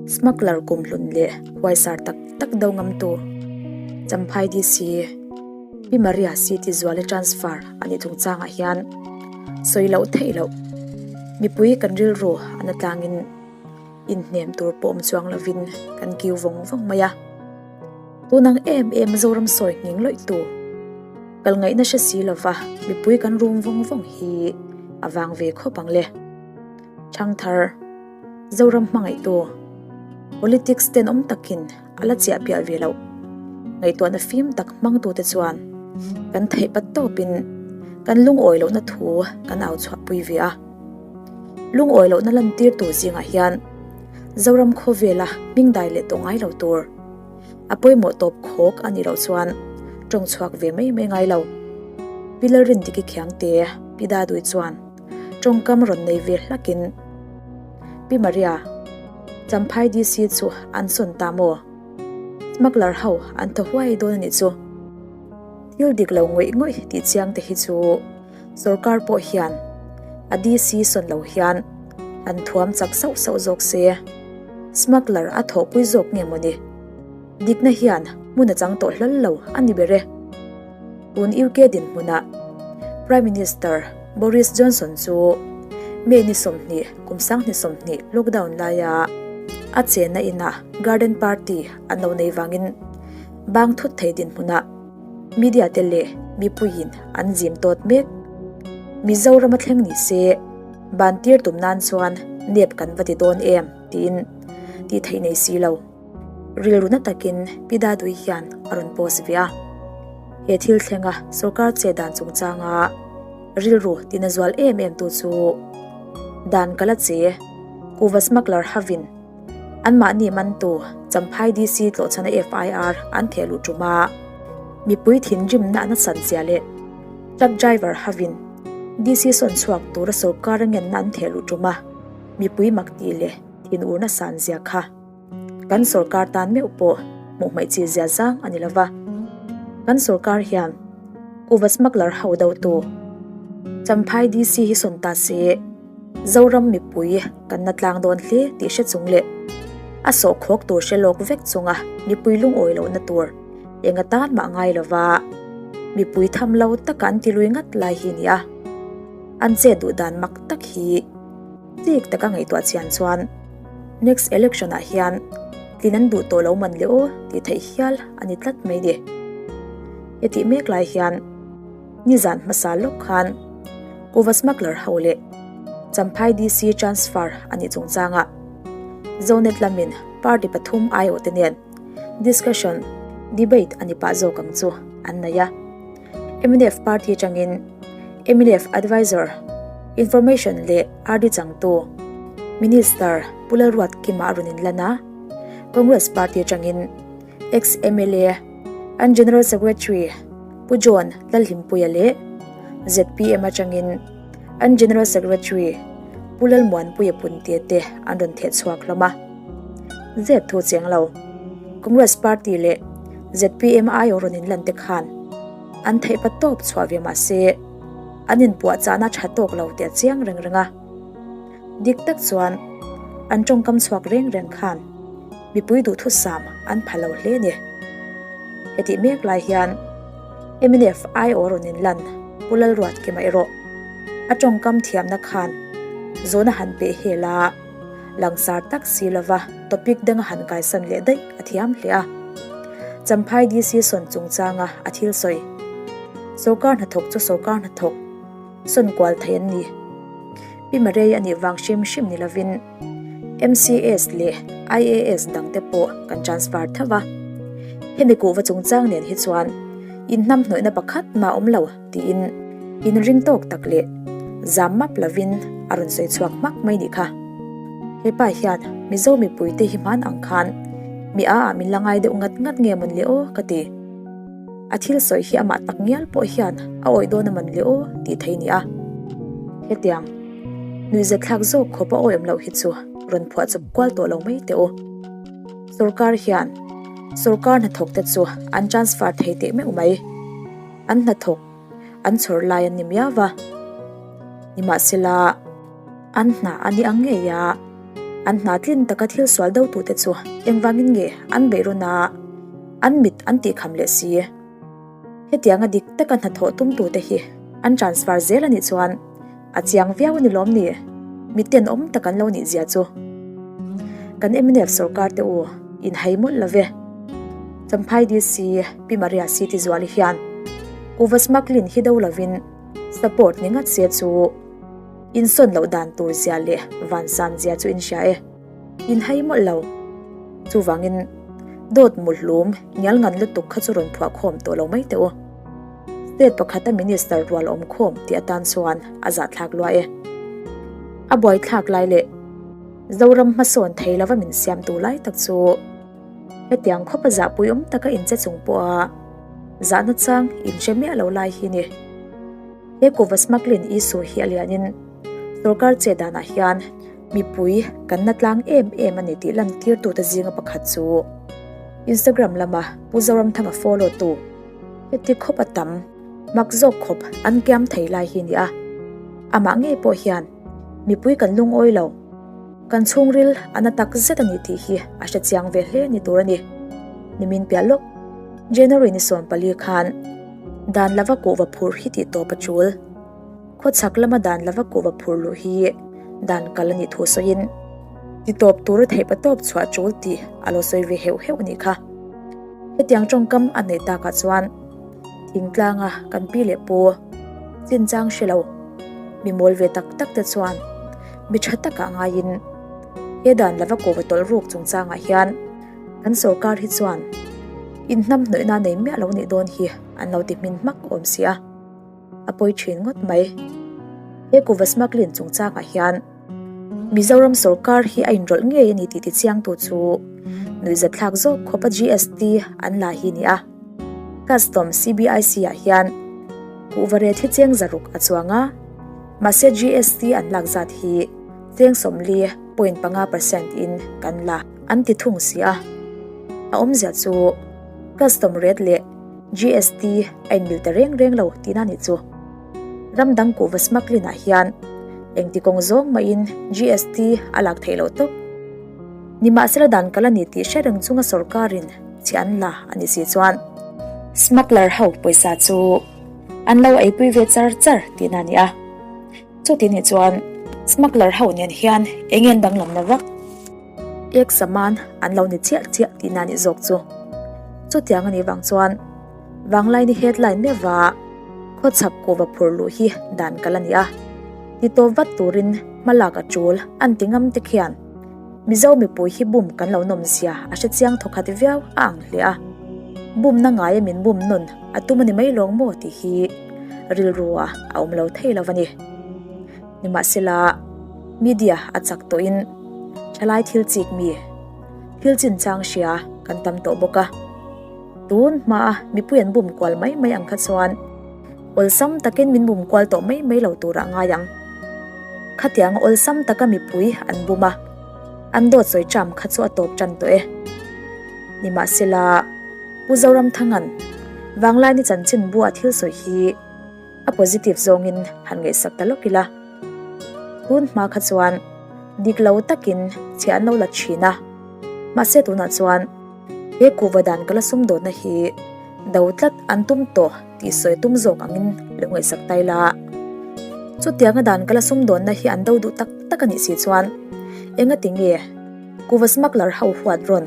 Smuggler kumhlun leh huaisar tak tak do ngamtu Champhai DC Pi Maria City Zuali transfer a nih chungchangah hian sawi loh theih loh mipui kan rilru a na tlangin inhnem tur pawh awm chuang lovin kan kiu vawng vawng mai a. Tunang em em Zoram sawi nghing lawih tu kal ngaihna hre si lova mipui kan rum vawng vawng hi a vang ve khawp ang le. Thangthar, Zoram hmangaihtu, politics tenawm takin a la chiah piah ve loh. Ngaihtuahna fim tak hmangtute chuan kan theih pat tawpin kan lungawi lohna thu kan au chhuahpui ve a. Lungawi lohna lantirtu zingah hian Zoram khawvela hming dai leh tawh ngai lo tur a pawimawh tawp khawk a nih loh chuan tawng chhuak ve mai mai ngai lo. Pi Lalrindiki Khiangte, Pi Dadui chuan tawngkam rawn nei ve hlakin Pi Maria, Champhai DC chu an sawn ta maw? Smuggler ho an thaw huai dawn a nih chu. Thil dik lo ngawih ngawih tih chiang te hi chu Sorkar pawh hian a DC sawn lo hian an thuam chak sauh sauh zawk se. Smuggler a thawhpui zawk nge mawni? Dikna hian hmun a chang tawh hlawl lo a ni ber e. Tun UK dinhmunah Prime Minister Boris Johnson chu May ni 20 kum 2020 lockdown laia a chenna inah garden party an lo nei vangin bang thut thei dinhmunah media te leh mipuiin an zim tawt mek. Mizoram a thleng ni se ban tir tum nan chuan nep kan va ti dawn em tiin tih theih nei si lo. Rilru na takin Pi Dadui hian a rawn post ve a. He thil thlenga sorkar che dan chungchanga rilru tina zual em em tu chu dan kala che kuva smuggler havin Anmahni mantu Champhai DC tlawhchhana FIR an theh luh tum a, mipui thinrimna a nasan zia leh truck driver hovin DC sawn chhuak tura sorkar a ngenna an theh luh tum a, mipui mak tih leh thinurna san zia kha kan sorkar tan meuh pawh hmuh hmaih chi zia zang a ni lo va. Kan sorkar hian kuva smuggler ho dotu Champhai DC hi sawn ta se, Zoram mipui kan na tlang dawn hle tih hre chung leh a sawhkhawk tur hre lawk vek chunga mipui lungawi lohna tur eng atan mah ngai lova mipui tham lo taka an ti lui ngat lai hi nia. An che duh dan mak tak hi chik taka ngaihtuah chian chuan next election ah hian tlin an duh tawh lo man le aw tih theih hial a ni tlat mai ni. Hetih mek lai hian. Nizan hmasa lawk khan Kuva smuggler ho leh Champhai DC transfer a nih chungchangah Zonet lamin party pathum aiawhte nen discussion, debate a ni pah zawk ang chu an nei a. Mnf party atangin mnf advisor, information leh RD changtu Minister Pu Lalruatkima a rawn inlan a, Congress party atangin Ex-MLA an General Secretary Pu John Lalhimpuia leh zpm atangin an General Secretary Pu Lalmuanpuia Punte te an rawn theh chhuak hlawm a. Zep thu cheng lo, Congress Party leh zpm aiawh rawn inlan te khan an theih pa tawp chhuah ve mah se an inpuahchahna tha tawk lo tih a chiang reng reng a. Dik tak chuan an tawngkam chhuak reng reng khan mipui duhthusam an pha lo hle ni. Hetih mek lai hian mnf aiawh rawn inlan Pu Lalruatkima erawh a tawngkam thiamna khan zawhna han peh hel a, langsar tak si lova topic danga han kaisan leh daih a thiam hle a. Champhai DC sawn chungchanga a thil sawi, Sorkar hnathawk chu sorkar hnathawk sawn kual thei an ni. Pi Marei a nih vang hrim hrim ni lovin MCS leh IAS dangte pawh kan transfer tho va. Hemi kuhva chungchang nen hi chuan inhnamhnawihna pakhat mah awm lo tiin inring tawk tak leh zam map lovin a rawn sawi chhuak hmak mai nih kha. Hepa hian Mizo mipuite hi hman ang khan mi a ah min la ngai deuh ngat ngat nge mawn le aw ka ti. A thil sawi hi amah tak ngial pawh hian a awih dawn a man le aw tih thei nia. Hetiang nuihzat thlak zawk khawp a awih awm loh hi chu rawn phuah chawp kual tawh lo mai teh u. Sorkar hian sorkar hnathawk te chu an transfer thei teh meuh mai. An hnathawk an chhawr lai an ni miau va. Nimahsela an hna a ni ang ngei a. An hna tlin taka thil sual do tute chu engvangin nge an beih rawn a, an mit an tihkham leh si. Hetianga dik taka hnathawh tumtute hi an transfer zel a nih chuan a chiang viau a ni lawm ni? Mi tenawm tak an lo nih zia chu. Kan mnf sorkar te u inhei mawlh lo ve. Champhai DC Pi Maria City Zuali hian Kuva smuggling hi do lovin support ni ngat se chu insawn loh dan tur zia leh vansan zia chu inhria e. Inhei mawlh lo. Chuvangin dawt muhlum ngial ngan lutuk kha chu rawn phuah khawm tawh lo mai teh u. State pakhata Minister rual awm khawm tih atan chuan a zahthlak lua e. A buaithlak lai leh Zoram hmasawn thei lova min siamtu lai tak chu hetiang khawpa zahpui awm taka inche chung pawha zahna chang inhre miah lo lai hi ni. He kuhva smuggling issue hi a lianin sorkar che danah hian Mipui kan na tlang em em a ni tih lantirtute zinga pakhat chu Instagram lama Pu Zoramthanga follow tu heti khawp a tam mak zawk khawp an kiam thei lai hi ni a. Amah ngei pawh hian mipui kan lungawi lo, kan chhungril a na tak zet a ni tih hi a hre chiang ve hle ni tur a ni. Nimin piah lawk January ni 14 khan dan lava kuhva phur hi tih tawp a tul. Khawchhak lama dan lava kuhva phur luh hi dan kal a nih thu sawiin ti tawp tura theih pa tawp chhuah tul tih a lo sawi ve heuh heuh a nih kha. Hetiang tawngkam a neih takah chuan thingtlanga kan pi leh pu chinchang hre lo mi mawl ve tak tak te chuan mi tha takah ngaiin he dan lava kuhva tawlh ruk chungchangah hian kan sorkar hi chuan inhnamhnawihna nei miah lo nih dawn hi an lo ti hmin hmak awm si a. A pawi thin ngawt mai. He kuhva smuggling chungchangah hian Mizoram sorkar hi a inrawlh ngei a ni tih tichiangtu chu nuihzatthlak zawk khawpa GST an la hi ni a. Custom CBIC ah hian kuhva ret hi cheng zaruk a chuang a, mahse GST an lak zat hi cheng 40.5 percent in kan la an ti thung si a. A awmzia chu custom rate leh GST a inmil ta reng reng lo tihna nih chu. Ram dang kuhva smuggling ah hian engti kawng zawng mahin GST a lak theih loh tawp. Nimahsela dan kal a ni tih hre reng chunga sorkarin chhi an la a ni si chuan smuggler ho pawisa chu an lo eipui ve char char tihna a ni a. Chuti nih chuan smuggler ho nen hian eng nge an danglamna vak? Ek saman an lo ni chiah chiah tihna nih zawk chu. Chutiang a nih vang chuan Vanglaini headline meuha khawchhak kuhva phur luh hi dan kal a ni a, ti tawp vat turin hmalak a tul an ti ngam te khian Mizo mipui hi bum kan lo nawm zia a hre chiang thawkhat viau a ang hle a, bumna ngaia min bum nawn a tum a ni mai lawng maw tih hi rilru ah a awm lo thei lo a ni. Nimahsela, media a chak tawhin thalai thil chik mi, thil chinchang hria kan tam tawh bawk a. Tun hmaa mipui an bum kual mai mai ang kha chuan awlsam takin min bum kual tawh mai mai lo turah ngai ang. Khatianga awlsam taka mipui an bum a, an dawt sawi ṭam kha chu a tawp ṭan tawh e. Nimahsela, Pu Zoramthanga'n Vanglaini chanchinbua thil sawi hi, A positive zawngin han ngaihsak ta lawk ila. Tun hma kha chuan dik lo takin chhia an lo la thin a, mahse tunah chuan he kuhva dan ka la sumdawnna hi do tlat an tum tawh tih sawi tum zawk angin lo ngaihsak ta ila. Chutianga dan ka la sumdawnna hi an do duh tak tak a nih si chuan engati nge Kuhva smuggler ho huat rawn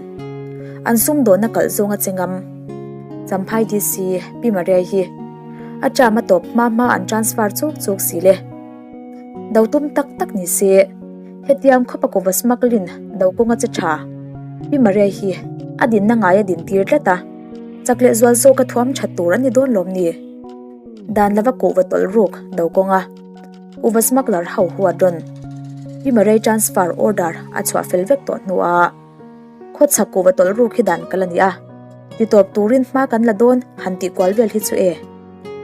an sumdawnna kalh zawnga che ngam Champhai DC Pi Maria hi A term a tawp hma hma an transfer chuk chuk si le. Do tum tak tak ni se, hetiang khawpa kuhva smuggling do kawnga che tha Pi Maria hi a dinna ngai a din tir tlat a, chak leh zual zawka thuam that tur a ni dawn lawm ni? Dan lova kuhva tawlh ruk do kawnga kuhva smuggler ho huat rawn Pi Maria transfer order a chhuah fel vek tawh hnuah Khawchhak kuhva tawlh ruk hi dan kal a ni a, ti tawp turin hma kan la dawn han tih kual vel hi chu e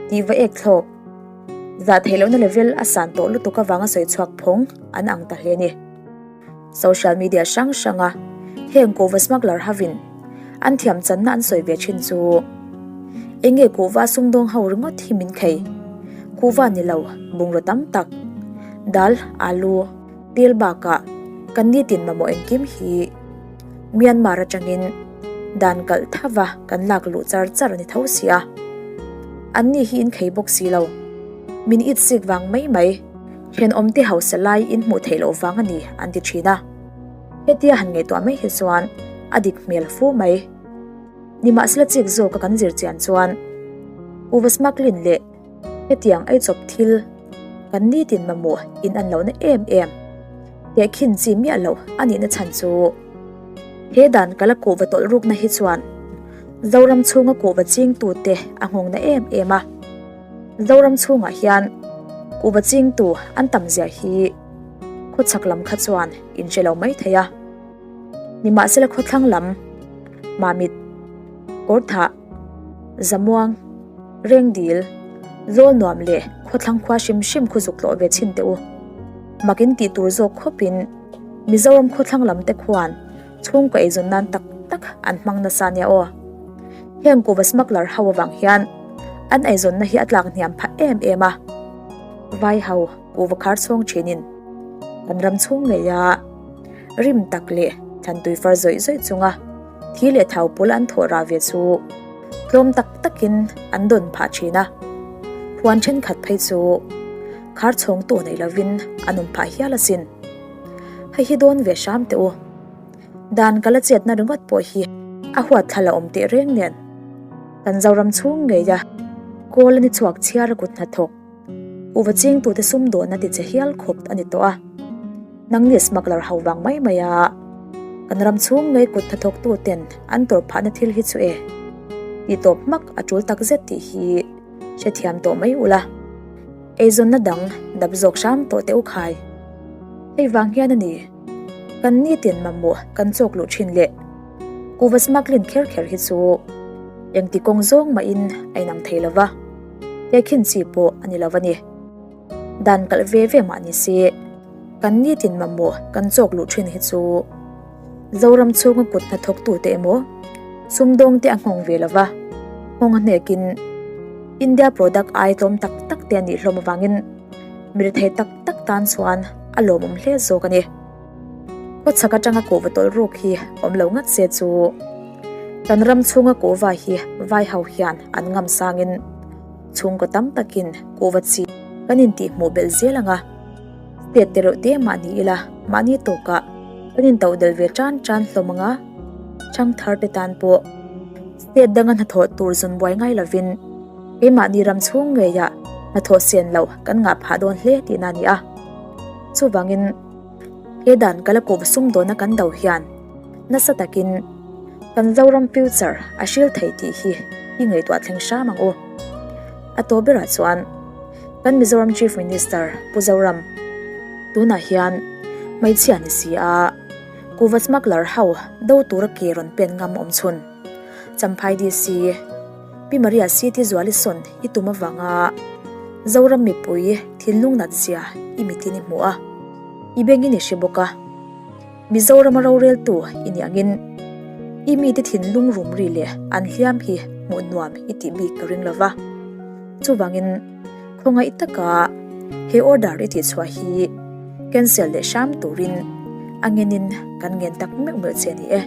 tih va ek thlawk. Zah theih lohna level a san tawh lutuk avanga sawi chhuak phawng an ang ta hle a ni. Social media hrang hranga heng kuhva smuggler hovin an thiam channa an sawi ve thin chu eng nge kuhva sumdawng ho ringawt hi min khei? Kuhva ni lo bungraw tam tak, dal, alu, Til bakah. Kan nitin mamawh engkim hi Myanmar atangin dan kalh thava kan lak luh char char a ni tho si a. Anni hi in khei bawk si lo. Min it sik vang mai mai, thenawmte hausa lai in hmuh theih loh vang a ni an ti thin a. Hetia han ngaihtuah mai hi chuan a dik hmel fu mai. Nimahsela chik zawka kan zir chian chuan Uva smuggling leh hetiang eichawp thil kan nitin mamawh in an lohna em em tehkhin chi miah loh a nihna chhan chu he dan kala kuhva tawlh rukna hi chuan Zoram chhunga kuhva chingtute a nghawngna em em a. Zoram chhungah hian kuhva chingtu an tam zia hi khawchhak lam kha chuan in hre lo mai thei a. Nimahsela khawthlang lam Mamit, Kawrthah, Zamuang, Rengdil, Zawl nuam leh khawthlang khua hrim hrim khu zuk tlawh ve chhin teh u. Mak in tih tur zawk khawpin Mizoram khawthlang lam te khuan chhungkaw eizawn nan tak tak an hmang nasa nia aw. Heng kuhva smuggler ho avang hian an eizawnna hi a tlak hniam phah em em a. Vai ho kuhva khar chhawng thinin kan ram chhung ngeia rim tak leh thantui far zawih zawih chunga thi leh thau pawl an thawh rah ve chu tlawm tak takin an dawn phah thin a, huan thenkhat phei chu khar chhawng tu nei lovin an awm phah hial asin. Hei hi dawn ve hram teh u. Dan ka la chetna ringawt pawh hi a huat thla la awm teh reng nen. Kan Zoram chhung ngei a, kawl a ni chhuak chhiar a kut hnathawk. Uva chingtute sumdawnna ti che hial khawp a ni tawh a, nangni smuggler ho vang mai mai a, kan ram chhung ngei kut hnathawktuten an tawrh phahna thil hi chu e tih tawp hmak a tul tak zet tih hi hrethiam tawh mai ula, eizawnna dang dap zawk hram tawh teh u khai. Hei vang hian a ni, kan nitin mamawh kan chawk luh thin leh kuva smuggling kher kher hi chu engti kawng zawng mahin a inang thei lova. Tehkhin chi pawh a ni lo a ni. Dan kalh ve ve mah ni se, kan nitin mamawh kan chawk luh thin hi chu Zoram chhunga kut hnathawktute emaw sumdawngte a nghawng ve lo va, nghawng a hnekin India product ai tlawm tak tak te a nih hlawm avangin mi rethei tak tak tan chuan a lawmawm hle zawk a ni. Khawchhak atanga kuhva tawlh ruk hi awm lo ngat se chu kan ram chhunga kuhva hi vai ho hian an ngam sangin chhungkaw tam takin kuhva chi kan intihhmuh belh zel ang a, state te reuh te mahni ila mahni tawkah kan intoh del ve tan tan hlawm ang a, thangthar te tan pawh state danga hnathawh tur zawn buai ngai lovin keimahni ram chhung ngeiah hnathawh sen loh kan ngah phah dawn hle tihna a ni a, chuvangin. He dan kala kuhva sumdawna kan do hian nasa takin kan Zoram future a hril thei tih hi i ngaihtuah thleng hram ang u. A tawp berah chuan kan Mizoram Chief Minister Pu Zoram tunah hian hmeichhia ni si a, kuhva smuggler ho do tura ke rawn pen ngam awm chhun Champhai DC Pi Maria City Zuali sawn i tum avanga Zoram mipui thinlung nat zia i mitin i hmu a, i bengin i hre bawk a. Mizorama roreltu i nih angin i mite thinlung rum ri leh an hliam hi hmuh nuam i tih bik ka ring lo va. Chuvangin khawngaih taka he order i tihchhuah hi cancel leh hram turin a ngenin kan ngen tak meuh meuh che a ni e.